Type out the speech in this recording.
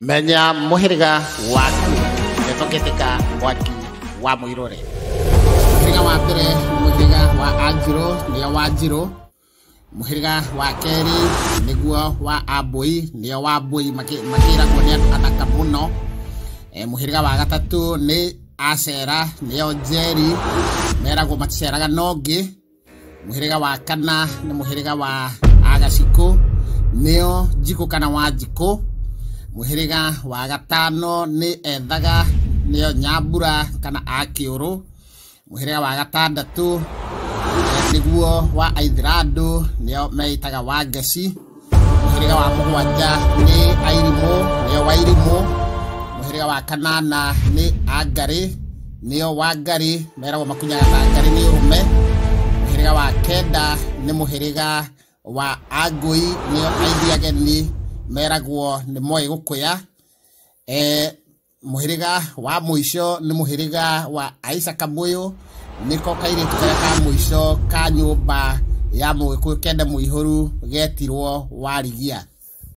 Menya mũhĩrĩga waku nĩtũngĩtĩka mwaki wa mũirũre. Mũhĩrĩga wa mbere nĩ mũhĩrĩga wa Anjirũ, nĩo Wanjirũ. Mũhĩrĩga wa kerĩ nĩguo wa Ambũi, nĩo Wambũi, makĩragwo nĩ andũ athaka mũno. Mũhĩrĩga wa gatatũ nĩ Acera, nĩo Njeri, meragwo maticeraga nongĩ. Mũhĩrĩga wa kana nĩ mũhĩrĩga wa Agacikũ, nĩo Njikũ kana Wanjikũ. Mũhĩrĩga wa gatano nĩ Ethaga, nĩo Nyambura kana Akĩũrũ. Mũhĩrĩga wa gatandatũ nĩguo wa Aithĩrandũ, nĩo meĩtaga Wangeci. Mũhĩrĩga wa mũgwanja nĩ Airimũ, nĩo Wairimũ. Mũhĩrĩga wa kanana nĩ Angarĩ, nĩo Wangarĩ, meragwo makunyaga ta ngarĩ nĩ ũrũme. Mũhĩrĩga wa kenda nĩ mũhĩrĩga wa Angũi, nĩo Aithiageni, meragwo nĩ moĩ gũkũya. Mũhĩrĩga wa mũico nĩ mũhĩrĩga wa Aisa Kamũyũ, nĩko kairĩtu karĩa ka mũico ka nyũmba ya Mũgĩkũyũ kende mũihũru getirwo Warigia.